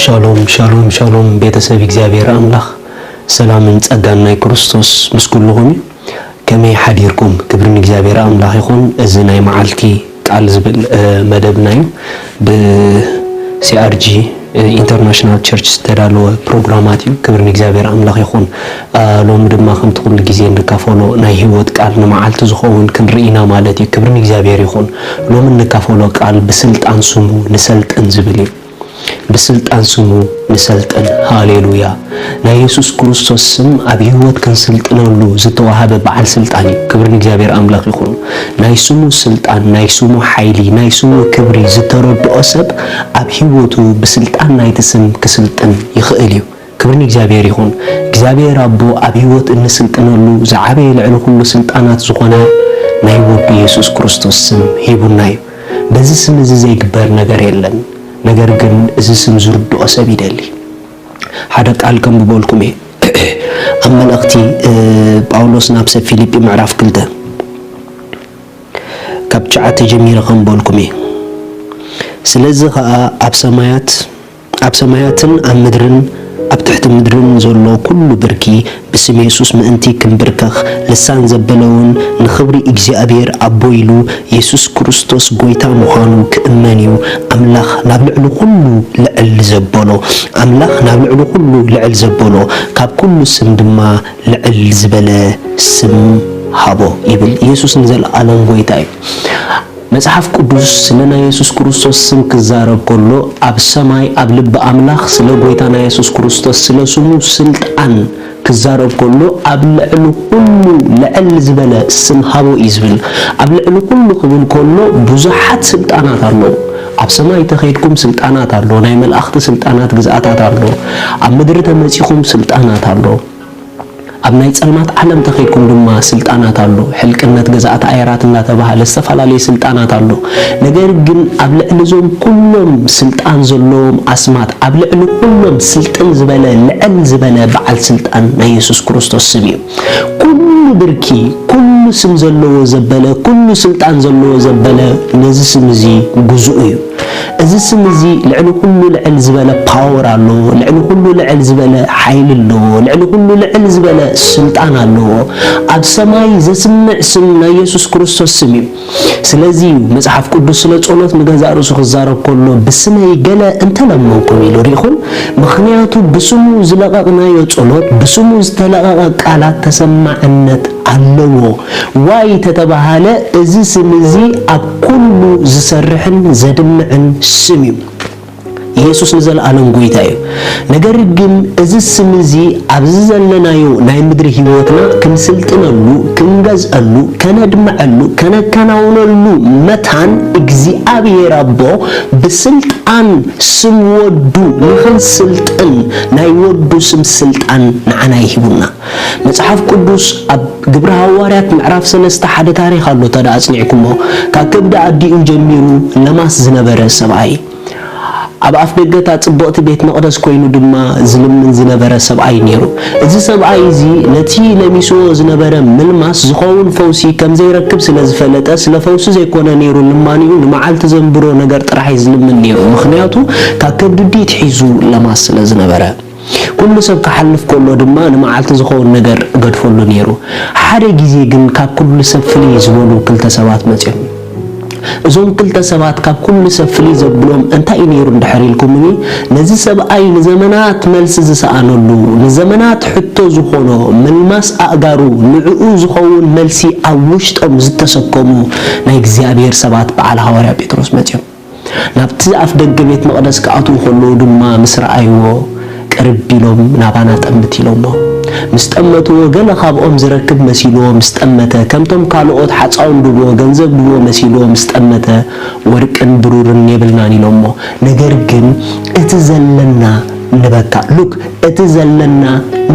ሻሎም ሻሎም ሻሎም፣ ቤተሰብ እግዚኣብሔር ኣምላኽ፣ ሰላምን ጸጋን ናይ ክርስቶስ ምስ ኩልኹም እዩ። ከመይ ሓዲርኩም? ክብሪ ንእግዚኣብሔር ኣምላኽ ይኹን። እዚ ናይ መዓልቲ ቃል ዝብል መደብና እዩ። ብ CRG ኢንተርናሽናል ቸርች ዝተዳለወ ፕሮግራማት እዩ። ክብሪ ንእግዚኣብሔር ኣምላኽ ይኹን። ሎሚ ድማ ከምቲ ኩሉ ግዜ እንካፈሎ ናይ ህይወት ቃል ንመዓልቲ ዝኸውን ክንርኢ ኢና ማለት እዩ። ክብሪ ንእግዚኣብሔር ይኹን። ሎሚ እንካፈሎ ቃል ብስልጣን ስሙ ንሰልጥን ዝብል እዩ። ብስልጣን ስሙ ንሰልጥን። ሃሌሉያ! ናይ የሱስ ክርስቶስ ስም ኣብ ህይወት ክንስልጥነሉ ዝተዋሃበ በዓል ስልጣን እዩ። ክብሪ ንእግዚኣብሔር ኣምላኽ ይኹን። ናይ ስሙ ስልጣን፣ ናይ ስሙ ሓይሊ፣ ናይ ስሙ ክብሪ ዝተረድኦ ሰብ ኣብ ህይወቱ ብስልጣን ናይቲ ስም ክስልጥን ይኽእል እዩ። ክብሪ ንእግዚኣብሔር ይኹን። እግዚኣብሔር ኣቦ ኣብ ህይወት እንስልጥነሉ ዝዓበየ ልዕሊ ኩሉ ስልጣናት ዝኾነ ናይ ወዱ የሱስ ክርስቶስ ስም ሂቡና እዩ። በዚ ስም እዚ ዘይግበር ነገር የለን። ነገር ግን እዚ ስም ዝርድኦ ሰብ ይደሊ። ሓደ ቃል ከንብበልኩም እየ። ኣብ መልእኽቲ ጳውሎስ ናብ ሰብ ፊልጲ ምዕራፍ ክልተ ካብ ትሽዓተ ጀሚረ ከንብበልኩም እየ። ስለዚ ኸኣ ኣብ ሰማያት ኣብ ሰማያትን ኣብ ምድርን ኣብ ትሕቲ ምድርን ዘሎ ኩሉ ብርኪ ብስም የሱስ ምእንቲ ክንብርከኽ፣ ልሳን ዘበለ እውን ንኽብሪ እግዚኣብሔር ኣቦ ኢሉ የሱስ ክርስቶስ ጐይታ ምዃኑ ክእመን እዩ። ኣምላኽ ናብ ልዕሊ ኩሉ ልዕል ዘበሎ፣ ኣምላኽ ናብ ልዕሊ ኩሉ ልዕል ዘበሎ፣ ካብ ኩሉ ስም ድማ ልዕል ዝበለ ስም ሃቦ ይብል። የሱስ ንዘለኣለም ጐይታ እዩ። መጽሓፍ ቅዱስ ስለ ናይ የሱስ ክርስቶስ ስም ክዛረብ ከሎ፣ ኣብ ሰማይ ኣብ ልቢ ኣምላኽ ስለ ጐይታና የሱስ ክርስቶስ ስለ ስሙ ስልጣን ክዛረብ ከሎ፣ ኣብ ልዕሊ ኩሉ ልዕል ዝበለ ስም ሃቦ እዩ ዝብል። ኣብ ልዕሊ ኩሉ ክብል ከሎ ብዙሓት ስልጣናት ኣለዉ። ኣብ ሰማይ ተኸይድኩም ስልጣናት ኣሎ፣ ናይ መላእኽቲ ስልጣናት ግዝኣታት ኣሎ፣ ኣብ ምድሪ ተመጺኹም ስልጣናት ኣሎ። ኣብ ናይ ጸልማት ዓለም ተኸይድኩም ድማ ስልጣናት ኣሎ። ሕልቅነት ገዛእቲ ኣየራት እናተባህለ ዝተፈላለየ ስልጣናት ኣሎ። ነገር ግን ኣብ ልዕሊ እዞም ኩሎም ስልጣን ዘለዎም ኣስማት፣ ኣብ ልዕሊ ኩሎም ስልጥን ዝበለ፣ ልዕል ዝበለ በዓል ስልጣን ናይ የሱስ ክርስቶስ ስም እዩ። ኩሉ ብርኪ፣ ኩሉ ስም ዘለዎ ዘበለ፣ ኩሉ ስልጣን ዘለዎ ዘበለ ነዚ ስም እዚ ግዙእ እዩ። እዚ ስም እዚ ልዕሊ ኩሉ ልዕል ዝበለ ፓወር ኣለዎ፣ ልዕሊ ኩሉ ልዕል ዝበለ ሓይሊ ኣለዎ፣ ልዕሊ ኩሉ ልዕል ዝበለ ስልጣን ኣለዎ። ኣብ ሰማይ ዘስምዕ ስም ናይ የሱስ ክርስቶስ ስም እዩ። ስለዚ እዩ መጽሓፍ ቅዱስ ስለ ጸሎት ንገዛእ ርእሱ ክዛረብ ከሎ፣ "ብስመይ ገለ እንተለመንኩም" ኢሉ። ርኢኹም? ምኽንያቱ ብስሙ ዝለቐቕናዮ ጸሎት፣ ብስሙ ዝተለቐቐ ቃላት ተሰማዕነት ኣለዎ። ዋይ ተተባሃለ፣ እዚ ስም እዚ ኣብ ኩሉ ዝሰርሕን ዘድምዕን ስም እዩ። የሱስ ንዘለኣለም ጐይታ እዩ። ነገር ግን እዚ ስም እዚ ኣብዚ ዘለናዮ ናይ ምድሪ ህይወትና ክንስልጥነሉ፣ ክንገዝአሉ፣ ከነድምዐሉ፣ ከነከናውነሉ መታን እግዚኣብሔር ኣቦ ብስልጣን ስም ወዱ ንኽንስልጥን ናይ ወዱ ስም ስልጣን ንዓና ይሂቡና። መጽሓፍ ቅዱስ ኣብ ግብሪ ሃዋርያት ምዕራፍ ሰለስተ ሓደ ታሪኽ ኣሎ፣ እንተ ደኣ ኣጽኒዕኩሞ፣ ካብ ከብዲ ኣዲኡ ጀሚሩ ለማስ ዝነበረ ሰብኣይ፣ ኣብ ኣፍ ደገ እታ ጽብቕቲ ቤት መቕደስ ኮይኑ ድማ ዝልምን ዝነበረ ሰብኣይ ነይሩ። እዚ ሰብኣይ እዚ ነቲ ለሚስዎ ዝነበረ ምልማስ ዝኸውን ፈውሲ ከም ዘይረክብ ስለ ዝፈለጠ፣ ስለ ፈውሲ ዘይኮነ ነይሩ ልማንኡ፣ ንመዓልቲ ዘንብሮ ነገር ጥራሕ እዩ ዝልምን ነይሩ። ምኽንያቱ ካብ ከብዲ ኣዲኡ ኣትሒዙ ለማስ ስለ ዝነበረ። ኩሉ ሰብ ክሓልፍ ከሎ ድማ ንመዓልቲ ዝኸውን ነገር እገድፈሉ ነይሩ። ሓደ ግዜ ግን ካብ ኩሉ ሰብ ፍልይ ዝበሉ ክልተ ሰባት መጺኦም። እዞም ክልተ ሰባት ካብ ኩሉ ሰብ ፍልይ ዘብሎም እንታይ እዩ ነይሩ እንድሕር ኢልኩምኒ፣ ነዚ ሰብኣይ ንዘመናት መልሲ ዝሰኣነሉ፣ ንዘመናት ሕቶ ዝኾኖ፣ ምልማስ ኣእጋሩ ንዕኡ ዝኸውን መልሲ ኣብ ውሽጦም ዝተሰከሙ ናይ እግዚኣብሔር ሰባት በዓል ሃዋርያ ጴጥሮስ መጺኦም። ናብቲ ኣፍ ደገ ቤት መቕደስ ክኣትዉ ከለዉ ድማ ምስ ረኣይዎ፣ ቅርብ ኢሎም ናባና ጠምት ኢሎሞ። ምስ ጠመትዎ፣ ገለ ካብኦም ዝረክብ መሲልዎ ምስ ጠመተ፣ ከምቶም ካልኦት ሓጻውን ድቦ፣ ገንዘብ ድቦ መሲልዎ ምስ ጠመተ፣ ወርቅን ብሩርን የብልናን ኢሎሞ። ነገር ግን እቲ ዘለና ንበካ፣ ሉክ፣ እቲ ዘለና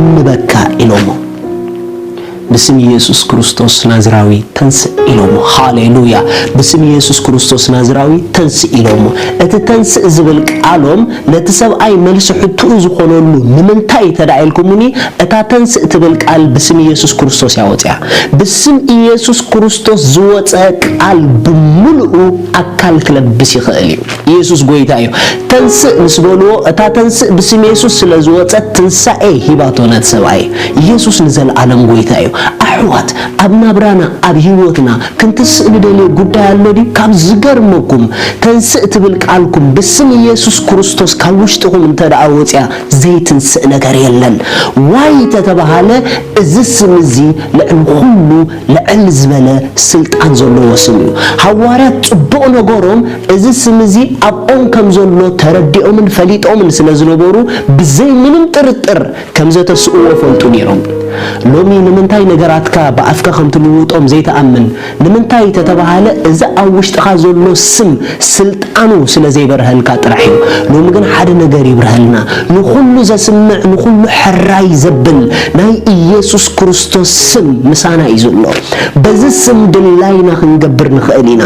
ንበካ ኢሎሞ። ብስም ኢየሱስ ክርስቶስ ናዝራዊ ተንስእ ኢሎሞ። ሃሌሉያ። ብስም ኢየሱስ ክርስቶስ ናዝራዊ ተንስእ ኢሎሞ። እቲ ተንስእ ዝብል ቃሎም ነቲ ሰብኣይ መልሲ ሕትኡ ዝኾነሉ ንምንታይ ተዳኢልኩምኒ? እታ ተንስእ ትብል ቃል ብስም ኢየሱስ ክርስቶስ ያወፅያ። ብስም ኢየሱስ ክርስቶስ ዝወፀ ቃል ብምሉኡ ኣካል ክለብስ ይኽእል እዩ። ኢየሱስ ጎይታ እዩ። ተንስእ ምስ በልዎ፣ እታ ተንስእ ብስም ኢየሱስ ስለ ዝወፀት ትንሳኤ ሂባቶ ነቲ ሰብኣይ። ኢየሱስ ንዘለኣለም ጎይታ እዩ። ኣሕዋት፣ ኣብ ናብራና፣ ኣብ ህይወትና ክንትስእ ንደልዮ ጉዳይ ኣሎ ድዩ? ካብ ዝገርመኩም፣ ተንስእ ትብል ቃልኩም ብስም ኢየሱስ ክርስቶስ ካብ ውሽጥኹም እንተ ደኣ ወፅያ ዘይትንስእ ነገር የለን። ዋይ ተተባሃለ፣ እዚ ስም እዚ ልዕሊ ኩሉ ልዕል ዝበለ ስልጣን ዘለዎ ስም እዩ። ሃዋርያት ጽቡቕ ነገሮም እዚ ስም እዚ ኣብኦም ከም ዘሎ ተረዲኦምን ፈሊጦምን ስለ ዝነበሩ ብዘይ ምንም ጥርጥር ከም ዘተስእዎ ፈልጡ ነይሮም። ሎሚ ንምንታይ ነገራትካ ብኣፍካ ከም ትልውጦም ዘይትኣምን? ንምንታይ ተተባሃለ እዚ ኣብ ውሽጥኻ ዘሎ ስም ስልጣኑ ስለ ዘይበርሀልካ ጥራሕ እዩ። ሎሚ ግን ሓደ ነገር ይብርሀልና። ንኹሉ ዘስምዕ፣ ንኹሉ ሕራይ ዘብል ናይ ኢየሱስ ክርስቶስ ስም ምሳና እዩ ዘሎ። በዚ ስም ድላይና ክንገብር ንኽእል ኢና።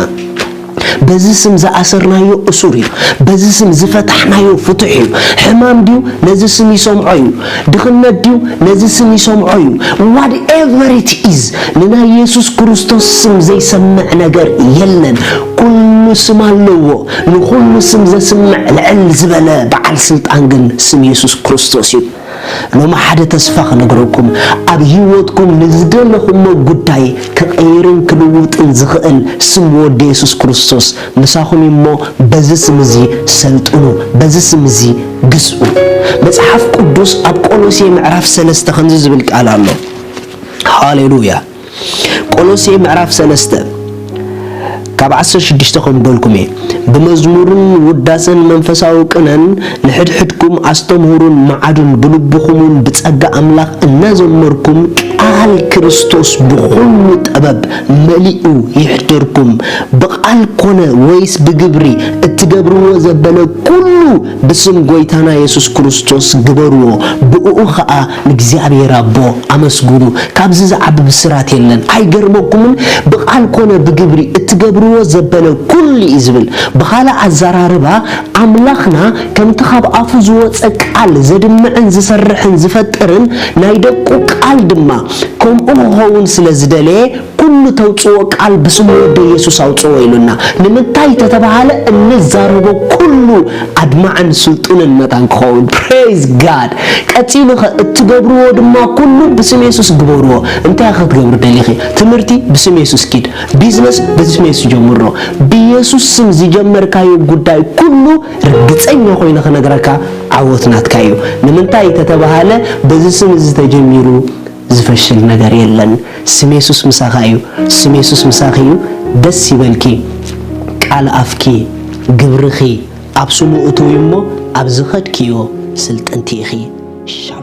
በዚ ስም ዝኣሰርናዮ እሱር እዩ። በዚ ስም ዝፈታሕናዮ ፍቱሕ እዩ። ሕማም ድዩ? ነዚ ስም ይሰምዖ እዩ። ድኽነት ድዩ? ነዚ ስም ይሰምዖ እዩ። Whatever it is፣ ንናይ የሱስ ክርስቶስ ስም ዘይሰምዕ ነገር የለን። ኩሉ ስም ኣለዎ። ንኹሉ ስም ዘስምዕ ልዕል ዝበለ በዓል ስልጣን ግን ስም የሱስ ክርስቶስ እዩ። ሎሚ ሓደ ተስፋ ክነግረኩም፣ ኣብ ህይወትኩም ንዝደለኹሞ ጉዳይ ክቐይርን ክልውጥን ዝኽእል ስም ወዲ የሱስ ክርስቶስ ምሳኹም እዩ እሞ፣ በዚ ስም እዚ ሰልጥኑ፣ በዚ ስም እዚ ግዝኡ። መጽሓፍ ቅዱስ ኣብ ቆሎሴ ምዕራፍ ሰለስተ ከምዚ ዝብል ቃል ኣሎ። ሃሌሉያ። ቆሎሴ ምዕራፍ ሰለስተ ካብ ዓሰርተ ሽዱሽተ ከም በልኩም እየ። ብመዝሙርን ውዳሰን መንፈሳዊ ቅነን ንሕድሕድኩም ኣስተምህሩን መዓዱን ብልብኹምን ብጸጋ ኣምላኽ እናዘመርኩም ቃል ክርስቶስ ብኹሉ ጥበብ መሊኡ ይሕደርኩም። ብቓል ኮነ ወይስ ብግብሪ እትገብርዎ ዘበለ ኩሉ ብስም ጎይታና የሱስ ክርስቶስ ግበርዎ፣ ብእኡ ኸኣ ንእግዚኣብሔር ኣቦ ኣመስግኑ። ካብዚ ዝዓቢ ብስራት የለን። ኣይገርመኩምን? ብቓል ኮነ ብግብሪ እትገብርዎ ዘበለ ኩሉ እዩ ዝብል። ብኻልእ ኣዘራርባ፣ ኣምላኽና ከምቲ ካብ ኣፉ ዝወጸ ቃል ዘድምዕን ዝሰርሕን ዝፈጥርን ናይ ደቁ ቃል ድማ ከምኡ ክኸውን ስለ ዝደለየ፣ ኩሉ ተውጽኦ ቃል ብስም ወዲ የሱስ ኣውጽኦ ኢሉና። ንምንታይ ተተባሃለ? እንዛረቦ ኩሉ ኣድማዕን ስልጡንን መታን ክኸውን። Praise God። ቀጺሉ ኸ እትገብርዎ ድማ ኩሉ ብስም የሱስ ግበርዎ። እንታይ ኸ ክትገብር ደሊኺ? ትምህርቲ ብስም የሱስ ኪድ። ቢዝነስ ብስም የሱስ ጀምሮ። ብየሱስ ስም ዝጀመርካዮ ጉዳይ ኩሉ ርግጸኛ ኮይነ ክነግረካ ዓወት ናትካ እዩ። ንምንታይ ተተባሃለ? በዚ ስም እዚ ተጀሚሩ ዝፈሽል ነገር የለን። ስም የሱስ ምሳኻ እዩ። ስም የሱስ ምሳኺ እዩ። ደስ ይበልኪ። ቃል ኣፍኪ፣ ግብርኺ ኣብ ስሙ እትዊ እሞ ኣብ ዝኸድክዮ ስልጥንቲ ኢኺ። ሻሎም።